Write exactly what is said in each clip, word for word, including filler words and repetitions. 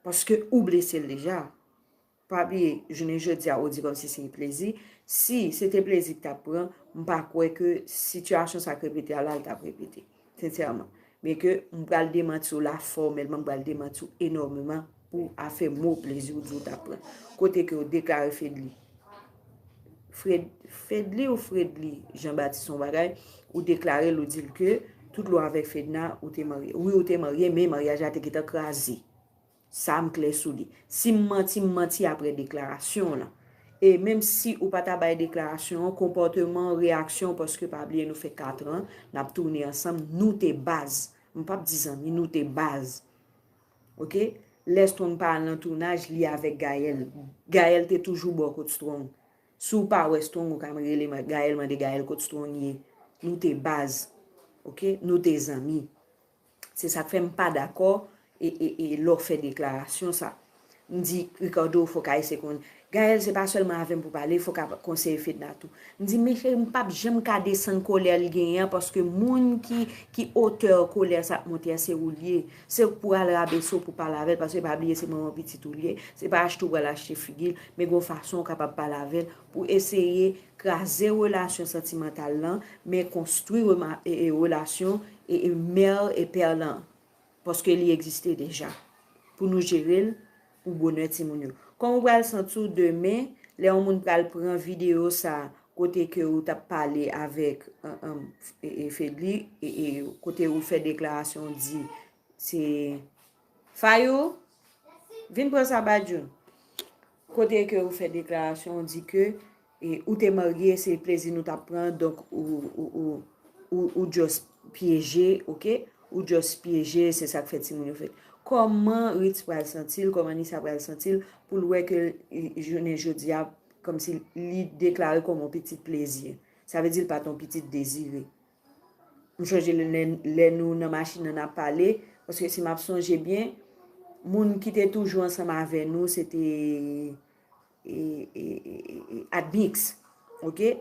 Paske ou blese l deja. Pa bliye, jounen jodi a, ou di kòmsi se plezi. Si se te plezi k t ap pran, m pa kwè ke sitiyasyon sa k repete a la, l t ap repete. Sensèman. Byenke m pral demanti w la fòmèlman, m pral demanti w enòmeman pou afè mo plezi ou di w t ap pran. Kote ke w deklare Fedly. Fred, Fedly ou Fredly, Jean Baptiste yon bagay, ou deklare l, ou di l ke tout lwa avèk Fedna, ou te marye. Wi, ou te marye, men maryaj la te gentan kraze. Sa m klè sou li. Si m manti, m manti apre deklarasyon w lan. E menm si ou pa ta bay deklarasyon an, konpòteman, reyaksyon, paske pa bliye nou fè katran, n ap tounen ansanm, nou te baz. M p ap di zanmi, nou te baz. Oke? Lè Strong pa al nan tounaj, li avèk Gaël. Gaël te toujou ba w kot Strong. Si w pa wè Strong, ou ka rele Gaël, mande Gaël kot Strong ye. Nou te baz. Oke? Nou te zanmi. Se sa k fè m pa dakò e, e, e lè w fè deklarasyon sa. M di, Ricardo, fòk Ayisyen konn. Gaël, se pa sèlman avè m pou pale, fòk ap konseye Fedna tou. M di, men cheri, m p ap janm ka desann kòlè l genyen an, paske moun ki, ki otè kòlè sa k monte a, se ou l ye. Se ou k pral rabese w pou pale avè l, paske pa bliye se manman pitit ou l ye. Se pa achte w pral achte figi l, men gon fason w kapab pale avè l pou eseye kraze relasyon santimantal lan, men konstwi rema- e, e, relasyon e, e mè e pè lan. Paske li egziste deja. Pou nou jere l pou bonè timoun yo. Kòman w pral santi w demen, lè yon moun pral pran videyo sa, kote ke ou t ap pale avèk, e, e, e, Fedly, e, e, kote ou fè deklarasyon, ou di, se Fayou, vin pran sa, Badjou. Kote ke ou fè deklarasyon, ou di ke e, ou te marye, se plezi nou t ap pran, donk ou, ou, ou, ou, ou just pyeje, oke? Ou just pyeje, se sa k fè timoun yo fèt. Kòman Ritz pral santi l, kòman Nisa pral santi l, pou l wè ke, e, jounen jodi a, kòmsi li deklare kòm yon pitit plezi? Sa vle di l pa t yon pitit dezire. M chonje lè, lè, lè nou nan machin nan n ap pale, paske si m ap sonje byen, moun ki te toujou ansanm avè nou, se te e, e, e, e, e, Admix, oke?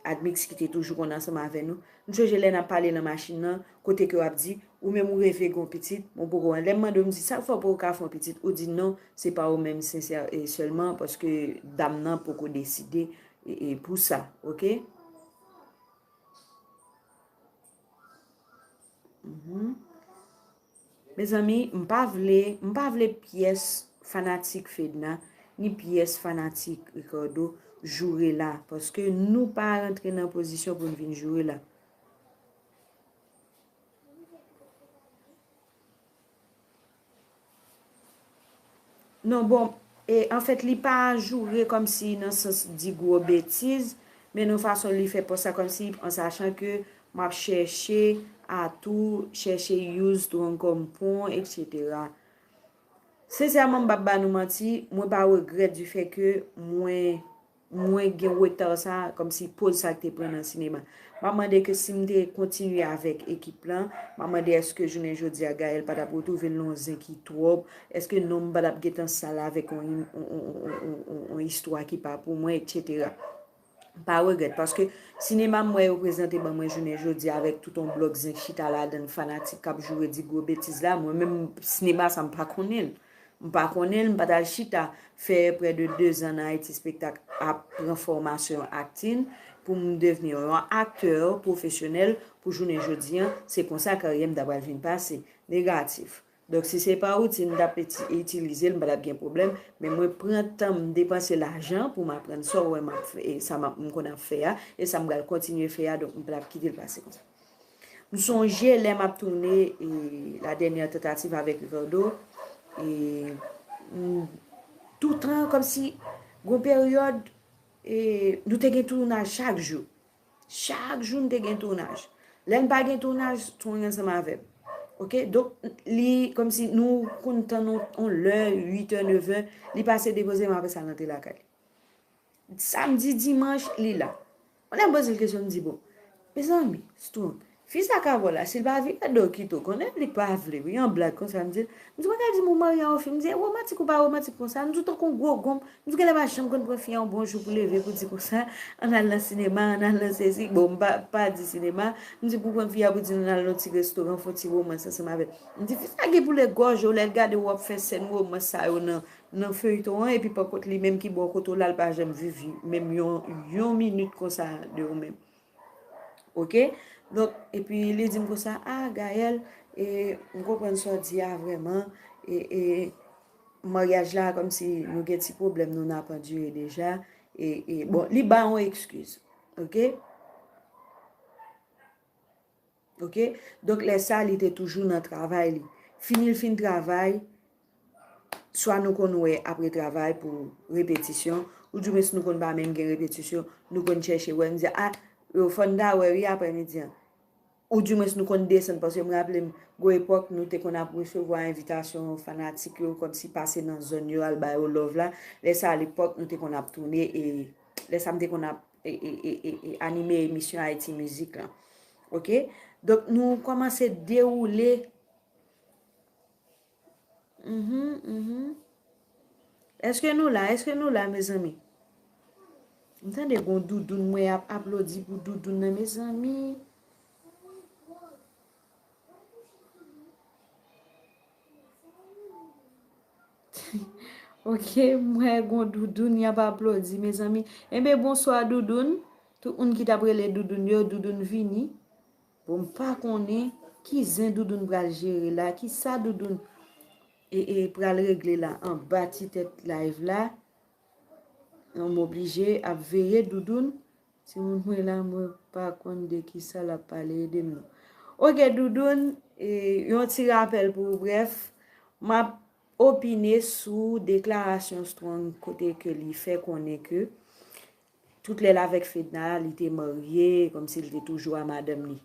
Admix ki te toujou konn ansanm avè nou. M sonje lè n ap pale nan machin nan, kote ke w ap di, ou menm ou reve gen yon pitit, men w poko, lè m mande w, m di, sa k fè w poko ka fè yon pitit? Ou di, non, se pa ou menm sensè, e, sèlman, paske dam nan poko deside, e, e, pou sa, oke? Mhm. Mezanmi, m pa vle, m pa vle pyès fanatik Fedna, ni pyès fanatik Ricardo joure la, paske nou pa rantre nan pozisyon pou n vin joure la. Non, bon, e, anfèt, li pa joure kòmsi nan sans di gwo betiz, men nan fason li fè pòs la kòmsi, an sachan ke m ap chèche atou, chèche use Strong kòm pon, etsetera. Sensèman, m p ap ba nou manti, mwen pa regrèt di fè ke mwen mwen gen reta sa, kòmsi poz sa k te pran nan sinema. M ap mande ke si m te kontinye avèk ekip lan, m ap mande èske jounen jodi a Gaël pa t ap retwouve l nan yon zen ki twòp, èske non m pa t ap gentan sal avèk yon, yon, yon, yon, yon, yon istwa ki pa pou mwen, etsetera. M pa regrèt, paske sinema m wè yo prezante ban mwen jounen jodi a avèk tout yon blòk zen k chita ladan l, fanatik k ap joure di gwo betiz la, mwen menm sinema sa m pa konnen l. M pa konnen l, m pa t al chita fè prè de dezan nan Ayiti Spektak ap pran fòmasyon aktin pou m devni yon aktè pwofesyonèl pou jounen jodi a, se konsa karyè m ta pral vin pase. Negatif. Donk, si se pa ou, si m t ap iti- itilize l, m pa t ap gen pwoblèm, men mwen pran tan m depanse lajan pou m aprann sa w wè m ap fè, e sa m ap- m konn ap fè a, e sa m pral kontinye fè a, donk m pa t ap kite l pase konsa. M sonje lè m ap tounen, e, La Dernière Tentative avèk Ricardo, e, m, toutan, kòmsi, gon peryòd, e, nou te gen tounaj chak jou. Chak jou n te gen tounaj. Lè n pa gen tounaj, Strong ansanm avè m. Oke? Donk, li, kòmsi, nou konn tann on, on lè, uit è, nèf è, li pase depoze m, apre sa, l antre lakay li. Samdi, dimanch, li la. Lè m poze l kesyon, m di, bon, mezanmi, Strong, Fi sa ka vòlè, si l pa vin, gade w kite w konnen, li pa vle, wi, yon blag konsa, m di l, m di, mwen ka di m ou marye a yon fi, m di, e womantik ou pa womantik konsa, m di w tankou yon gwo gonm, m di w genlè pa janm konn pran fi a yon bon jou pou leve, pou di konsa, ann al nan sinema, ann al nan sesi, bon, m pa, pa di sinema, m di pou pran fi a pou di nou al nan yon ti restoran, fè yon ti womans ansanm avè l. M di, fi sa gen pou l egòje w, lè l gade w ap fè sèn womans sa yo nan, nan feyton an, epi pankont li menm ki bò kote w la, l pa janm viv menm yon, yon minit konsa de ou menm. Oke? Donk, epi li di m konsa, a, Gaëlle, e, m konprann sa w di a vrèman, e, e, maryaj la, kòmsi nou gen ti pwoblèm, nou n ap andire deja, e, e, bon, li ba yon ekskiz, oke? Oke? Donk, lè sa, li te toujou nan travay li. Fini l fin travay, swa nou konn wè apre travay pou repetisyon, oudimwens nou konn pa menm gen repetisyon, nou konn chèche wè, m di, a, yo, fò n ta wè, wi, aprèmidi an. Oudimwens nou konn desann, paske m raple m, gon epòk, nou te konn ap resevwa envitasyon fanatik yo, kòmsi pase nan zòn yo, al ba yo love la. Lè sa, alepòk, nou te konn ap tounen, e lè sa, m te konn ap, e, e, e, e, e anime emisyon Ayiti Mizik lan. Oke? Donk, nou kòmanse dewoule. Mhm, mhm. Èske nou la? Èske nou la, mezanmi? M tande gon doudoun, mwen ap aplodi pou doudoun nan, mezanmi. Oke, mwen gon doudoun, y ap aplodi, mezanmi. Enben, bonswa, doudoun. Tout moun ki t ap rele doudoun yo, doudoun vini. Bon, m pa konnen ki zen doudoun pral jere la, ki sa doudoun e, e pral regle la anba ti tèt live la. M oblije ap veye doudoun. Timoun mwen la, mwen pa konn de ki sa l ap pale, ede m non. Oke, doudoun, e, yon ti rapèl pou ou, brèf, m ap opine sou deklarasyon Strong kote ke li fè konnen ke tout lè l avèk Fedna, li te marye, kòmsi li te toujou a madanm li.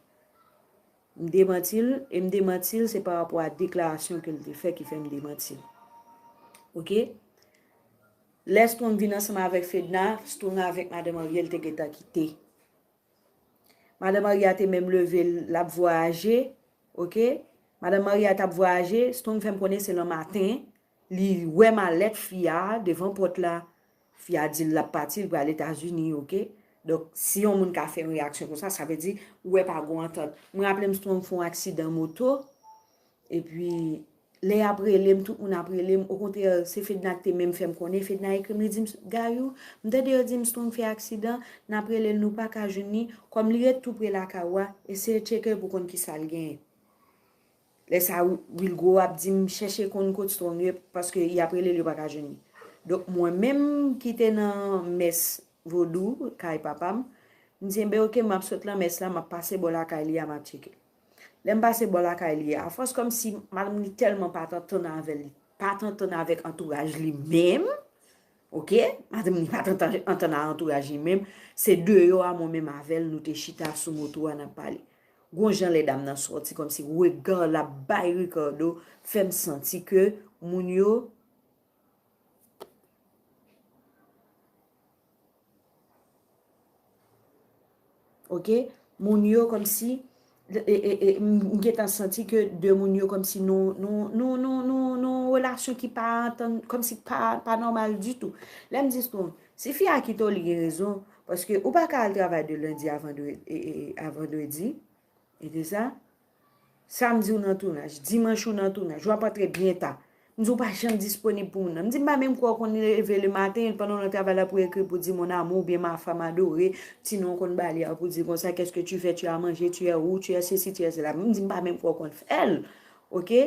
M demanti l, e m demanti l, se pa rapò a deklarasyon ke l te fè ki fè m demanti l. Oke? Lè Strong vin ansanm avèk Fedna, Strong avèk madan marye l te gentan kite. Madan marye a te menm leve l, l ap vwayaje, oke? Madan marye a t ap vwayaje, Strong fè m konnen se lanmaten, li wè malèt fi a devan pòt la. Fi a di l l ap pati, l pral Etazini, oke? Donk, si yon moun ka fè yon reyaksyon konsa, sa vle di, ou wè pa gon antant. Mwen raple m Strong fè yon aksidan moto, epi lè y ap rele m, tout moun ap rele m. Okontrè, se Fedna ki te menm fè m konnen. Fedna ekri m, li di m, Gayou, m tande yo di m Strong fè aksidan, n ap rele l, nou pa ka jwenn li. Kòm li ret tou pre lakay ou a, eseye tcheke pou konn ki sa l genyen. Lè sa, Wilgo ap di m chèche konn kot Strong ye, paske y ap rele l, yo pa ka jwenn li. Donk, mwen menm ki te nan mès vodou, kay papa m, m di, enben, oke, m ap sot lan mès la, m ap pase bò lakay li a, m ap tcheke. Lè m pase bò lakay li a, afòs kòmsi madanm li tèlman pa t antann avè l, li pa t antann avèk antouraj li menm, oke? Madanm li pa t antann, antann a antouraj li menm, se deyò a mwen menm avè l, nou te chita sou moto a, n ap pale. Gon jan lè dam nan sòti, kòmsi rega l ap bay Ricardo, fè m santi ke moun yo, oke, moun yo kòmsi, e, e, e, m gentan santi ke de moun yo kòmsi nou, nou, nou, nou, nou, nou relasyon ki pa antann, kòmsi pa, pa nòmal ditou. Lè m di Strong, si fi a kite w, li gen rezon, paske ou pa ka al travay de lendi a vandredi, e, e, a vandredi, e de sa, samdi ou nan tounaj, dimanch ou nan tounaj, w ap antre byen ta. M di w pa janm disponib pou moun nan. M di m pa menm kwè w konn leve le maten, pandan w nan travay la pou ekri, pou di mon amour oubyen ma femme adorée, ti non w konn ba li a, pou di konsa, qu'est-ce que tu fais, tu as mangé, tu es où, tu es ceci, tu es cela. M di m pa menm kwè w konn fè l. Oke?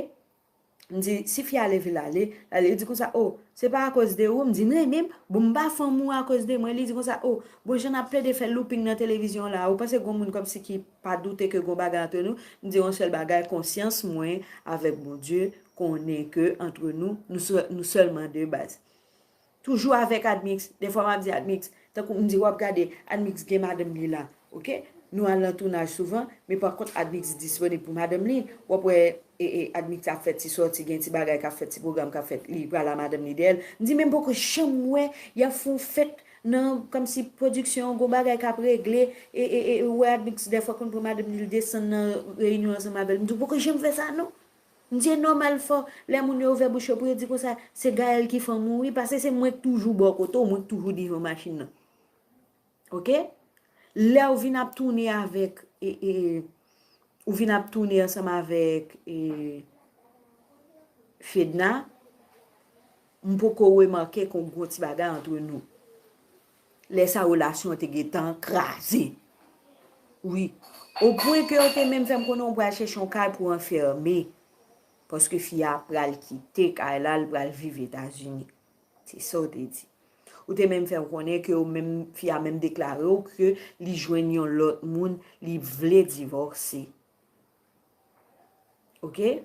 M di, si fi a leve l ale, l ale, li di konsa, o, se pa akoz de ou, m di, m renmen m, bon, m pa fanm ou akoz de mwen. Li di konsa, o, bon, jan n ap plede fè looping nan televizyon la, ou panse gon moun kòmsi ki pa doute ke gon bagay antre nou? M di yon sèl bagay, konsyans mwen avèk Bondye konnen ke antre nou, nou sè-, nou sèlman de baz. Toujou avèk Admix. Dèfwa m ap di Admix, tankou m di w ap gade, Admix gen madanm li la, oke? Nou al nan tounaj souvan, men pa kont Admix disponib pou madanm li. W ap wè, e, e, Admix ap fè ti sòti, gen ti bagay k ap fèt, ti pwogram k ap fèt, li pral a madanm li dèyè l. M di, men m poko janm wè y ap fè yon fèt nan, kòmsi pwodiksyon an, gon bagay k ap regle, e, e, e, ou wè Admix dèfwa konn pran madanm li, l desann nan reyinyon ansanm avè l. M di, ou poko janm fè sa, non. M di, e nòmal fò, lè moun yo ouvè bouch yo pou yo di konsa, se Gaëlle ki fanm ou, wi, paske se mwen k toujou bò kote w, mwen k toujou devan machin nan. Oke? Lè w vin ap tounen avèk, e, e, ou vin ap tounen ansanm avèk, e, Fedna, m poko remake kon gon ti bagay antre nou. Lè sa relasyon an te gentan kraze. Wi. O pwen ke yo te menm fè m konnen w pral chèche yon kay pou anfèmen. Paske fi a pral kite kay la, l pral viv Etazini. Se sa w te di. Ou te menm fè m konnen ke w menm, fi a menm deklare w ke li jwenn yon lòt moun, li vle divòse. Oke?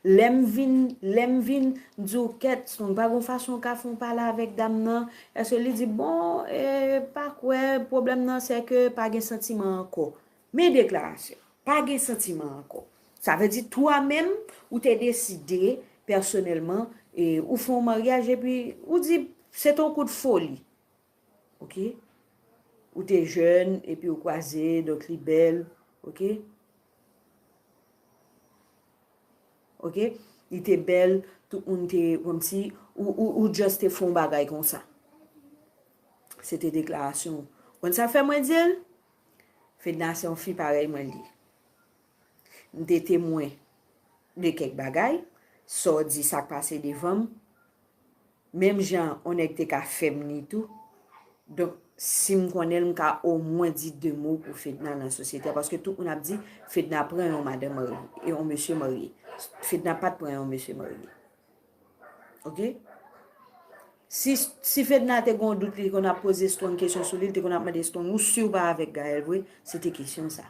Lè m vin, lè m vin, m di w, kèt, Strong, pa gon fason w ka fè yon pale avèk dam nan. Èske li di, bon, e, pa kwè, pwoblèm nan, se ke pa gen santiman ankò. Men deklarasyon, pa gen santiman ankò. Sa vle di, twa menm, ou te deside, pèsonèlman, e, ou fè yon maryaj, epi ou di, se te yon kout foli. Oke? Ou te jèn, epi ou kwaze, donk li bèl, oke? Oke? Li te bèl, tout moun te, kòmsi, ou, ou, ou just te fè yon bagay konsa. Se te deklarasyon. Konn sa fè mwen di l? Fedna se yon fi parèy mwen li ye. M te temwen de kèk bagay, sa w di, sa k pase devan m. Menm jan yon nèg te ka fè m ni tou. Donk, si m konnen l, m ka omwen di de mo pou Fedna nan sosyete a, paske tout moun ap di, Fedna pran yon madanm marye, e yon mesye marye. Fedna pa t pran yon mesye marye. Oke? Si, si Fedna te gen yon dout, li te konn ap poze Strong kesyon sou li, li te konn ap mande Strong, ou si w pa avèk Gaëlle vre? Se te kesyon sa.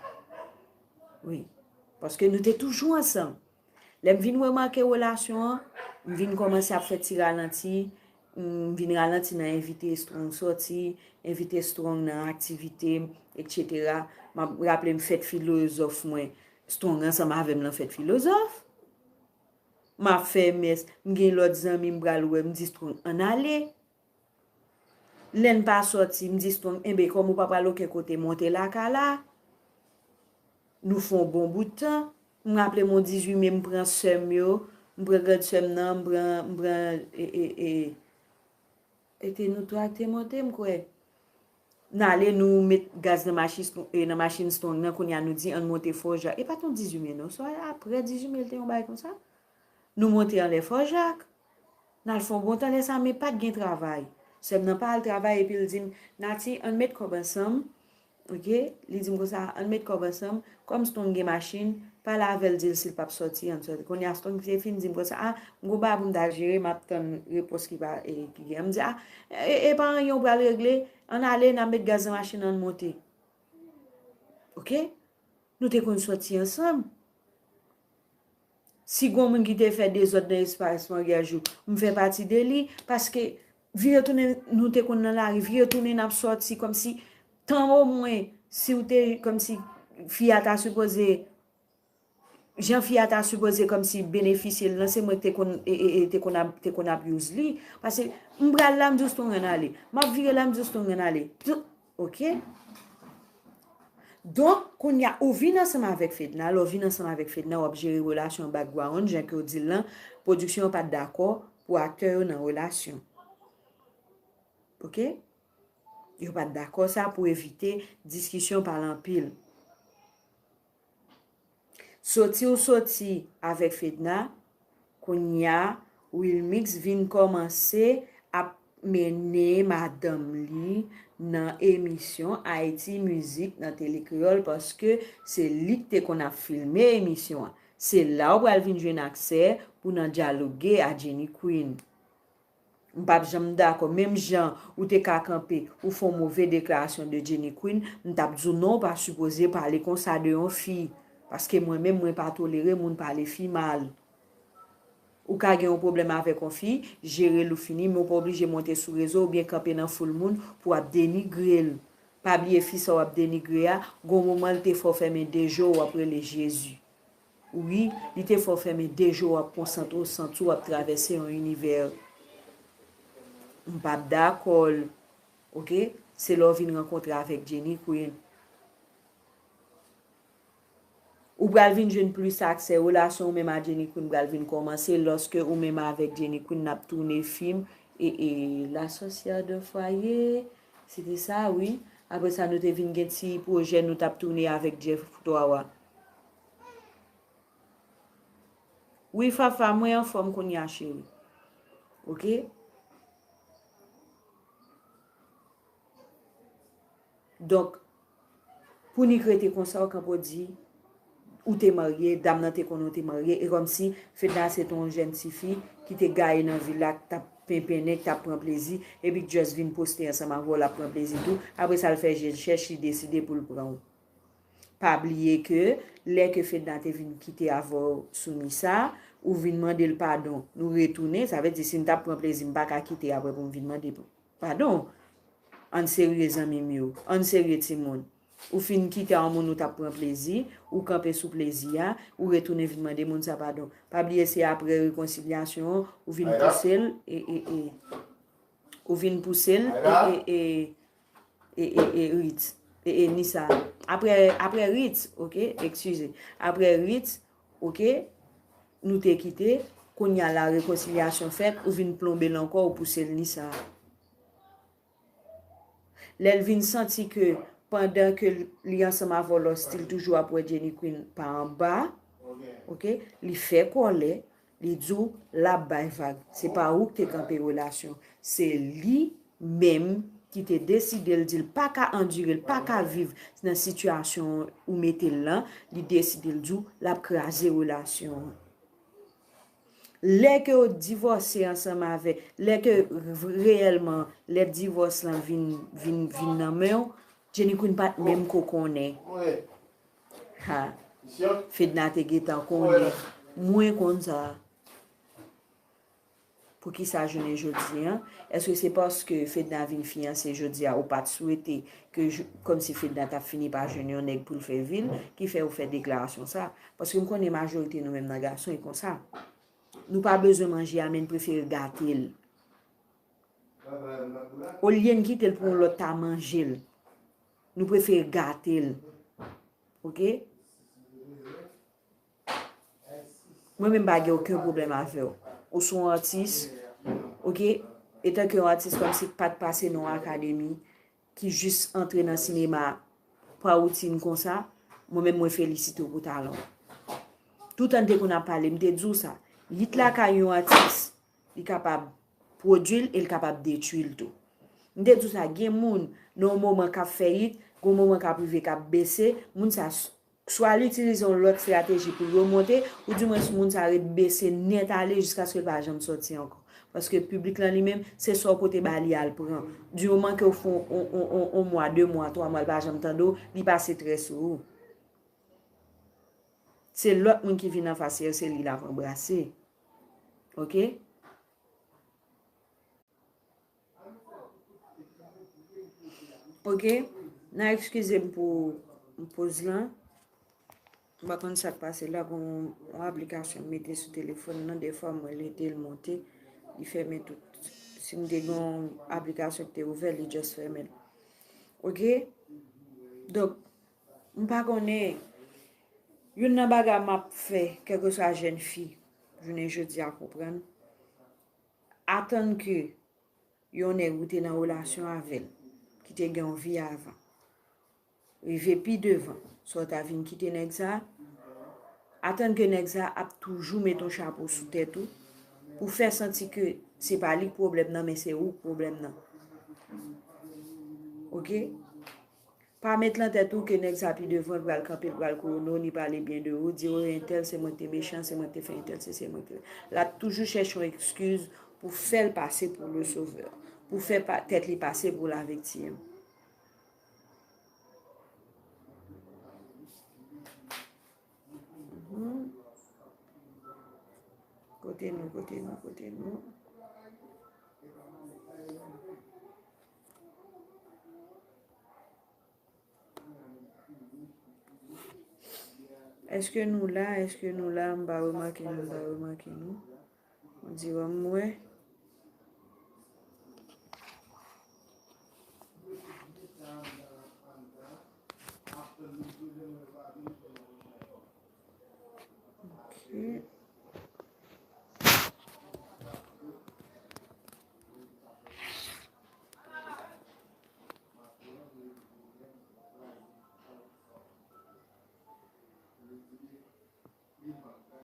Wi. Paske nou te toujou ansanm. Lè m vin remake relasyon an, m vin kòmanse ap fè ti ralanti, m vin ralanti nan envite Strong sòti, envite Strong nan aktivite m, etsetera. M ap raple m fèt filozòf mwen, Strong ansanm avè m nan fèt filozòf. M ap fè mès, m gen lòt zanmi m pral wè, m di Strong, ann ale. Lè n pa sòti, m di Strong, enben, kòm ou pa pral okenn kote, monte lakay la. Nou fè yon bon bout tan. M raple m yon dizuit me, m pran sè m yo, m pran grann sè m nan, m pran, m pran, e, e, e, e te nou twa k te monte, m kwè. N ale, nou met gaz nan machin, e, nan machin Strong nan, kounye a nou di, ann monte Fò Jak. E pa t yon dizuit me, non, se apre dizuit me, l te yon bagay konsa. Nou monte anlè Fò Jak. N al fè yon bon tan lè sa, men pa t gen travay. Sè m nan pa al travay, epi l di m, Nati, ann met kòb ansanm. Oke? Li di m konsa, ann met kòb ansanm. Kòm Strong gen machin, pale avè l, di l si l p ap sòti, ann sòti. Kounye a, Strong te fin di m konsa, a, m gon bagay pou m ta jere, m ap tann repons ki pa, e, ki gen. M di, a, e, e pa anyen w pral regle, ann ale, n ap met gaz nan machin nan, ann monte. Oke? Nou te konn sòti ansanm. Si gon moun ki te fè dezòd nan espas maryaj ou, m fè pati de li, paske vire tounen nou te konn nan lari, vire tounen n ap sòti kòmsi tan omwen si w te kòmsi fi a ta sipoze, jan fi a ta sipoze kòmsi benefisye l lan, se mwen ki te konn, e, e, e, te konn ap, te konn ap use li. Paske m pral la, m di w Strong ann ale. M ap vire la, m di w Strong ann ale. Oke? Donk, kounye a, ou vin ansanm avèk Fedna. Lè w vin ansanm avèk Fedna, w ap jere relasyon an background, jan ke w di l lan, pwodiksyon an pa t dakò pou aktè yo nan relasyon. Oke? Yo pa t dakò sa pou evite diskisyon pale anpil. Soti w soti avèk Fedna, kounye a, Wilmix vin kòmanse ap mennen madanm li nan emisyon Ayiti Mizik nan Tele Kreyòl, paske se li k te konn ap filme emisyon an. Se la w pral vin jwenn aksè pou nan dyaloge a Jenny Queen. M p ap janm dakò. Menm jan ou te ka kanpe, ou fè yon move deklarasyon de Jenny Queen, m t ap di w non, ou pa sipoze pale konsa de yon fi. Paske mwen menm, mwen pa tolere moun pale fi mal. Ou ka gen yon pwoblèm avèk yon fi, jere l ou fini, men ou pa oblije monte sou rezo oubyen kanpe nan foul moun pou w ap denigre l. Pa bliye fi sa w ap denigre a, gon moman l te fè w fèmen de je w, w ap rele Jezi. Wi, li te fè w fèmen de je w, w ap konsantre w, santi w ap travèse yon inivè. m p ap dakò l. Oke? Se lè w vin rankontre avèk Jenny Queen. Ou pral vin jwenn plis aksè, relasyon ou menm a Jenny Queen pral vin kòmanse lòske ou menm avèk Jenny Queen n ap tounen fim e, e La Sorcière de Foyer, se te sa, wi. Apre sa, nou te vin gen ti pwojè nou t ap tounen avèk Jeff Twawa. Wi, Fafa, mwen anfòm kounye a, cheri. Oke? Donk, pou Nick rete konsa, ou kanpe w di, ou te marye, dam nan te konnen w te marye, e kòmsi Fedna se te yon jèn tifi ki te gaye nan vil la, k t ap penpennen, k t ap pran plezi, epi k just vin poste ansanm avè w, l ap pran plezi tou. Apre sa, l fè je l chèch, li deside pou l pran w. Pa bliye ke lè ke Fedna te vin kite avè w sou Nisa, ou vin mande l padon. Nou retounen, sa vle di si m t ap pran plezi, m pa ka kite apre pou m vin mande padon. Ann serye zanmi m yo, ann serye timoun. Ou fin kite a yon moun ou t ap pran plezi, ou kanpe sou plezi a, ou retounen vin mande moun sa padon. Pa bliye se apre rekonsilyasyon an, ou vin pouse l, e, e, e, ou vin pouse l, e, e, e, e, e, e, Ritz, e, e, Nisa. Apre, apre Ritz, oke, eskize. Apre Ritz, oke, nou te kite, kounye a la rekonsilyasyon fèt, ou vin plonbe l ankò, ou pouse l Nisa. Lè l vin santi ke pandan ke li ansanm avè w, Lòs, li toujou ap wè Jenny Queen pa anba, oke, li fè kòlè, li di w l ap bay vag. Se pa ou k te kanpe relasyon. Se li menm ki te deside l di l pa ka andire, l pa ka viv nan sitiyasyon ou mete l lan, li deside l di w l ap kraze relasyon an. Lè ke w divòse ansanm avè, lè ke v-, reyèlman lèt divòs lan vin, vin, vin nan men w, Jenny Queen pa t menm ko konnen. Ha. Fedna te gentan konnen. Mwen konn sa. Poukisa jounen jodi a? Èske se paske Fedna vin fiyanse jodi a, ou pa t swete ke jou-, kòmsi Fedna t ap fini pa jwenn yon nèg pou l fè vi l, ki fè ou fè deklarasyon sa? Paske m konnen majorite nou menm nan gason e konsa. Nou pa bezwen manje a, men n prefere gate l. Olye n kite l pou yon lòt ta manje l, nou prefere gate l. Oke? Mwen menm pa gen okenn pwoblèm avè w. Ou se yon atis, oke? Etanke yon atis kòmsi k pa t pase nan yon akademi, ki jis antre nan sinema pa woutin konsa, mwen menm mwen felisite w pou talan w. Toutan n te konn ap pale, m te di w sa. Yit lakay yon atis, li kapab pwodui l e l kapab detwi l tou. M te di w sa, gen moun nan yon moman k ap fè yit, gen yon moman k ap rive k ap bese, moun sa s-, swa l itilize yon lòt estrateji pou l remonte, oudimwens moun sa ret bese nèt ale jiskaske l pa janm sòti ankò. Paske piblik lan li menm, se sa w pote ba li a l pran. Di moman ke w fè yon, yon, yon, yon, yon mwa, de mwa, twa mwa, l pa janm tande w, li pase trè sou ou. Se lòt moun ki vin anfas li yo, se li l ap anbrase. Oke? Oke? N a eskize m pou poz lan. M pa konn sa k pase la, gon yon aplikasyon m mete sou telefòn nan, dèfwa mwen l ede l monte, li fèmen tout. Si m te gen yon aplikasyon ki te ouvè, li just fèmen l. Oke? Donk, m pa konnen, youn nan bagay m ap fè, kèlkeswa jèn fi, jounen jodi a konprann, atann ke yon nèg ou te nan relasyon avè l, ki te gen yon vi avan, rive pi devan, sa w ta vin kite nèg sa, atann ke nèg sa ap toujou met yon chapo sou tèt ou, pou fè santi ke se pa li k pwoblèm nan, men se ou k pwoblèm nan. Oke? Pa met lan tèt ou ke nèg sa pi devan l pral kanpe, l pral kouwone w, ni pale byen de ou, di w entèl se mwen k te mechan, se mwen k te fè entèl, se, se mwen k te. L ap toujou chèche yon ekskiz pou fè l pase pou le sovè, pou fè pa, tèt li pase pou laviktim. Mhm. Kote nou, kote nou, kote nou? Èske nou la? Èske nou la? M pa remake nou, m pa remake nou. On dirait m wè.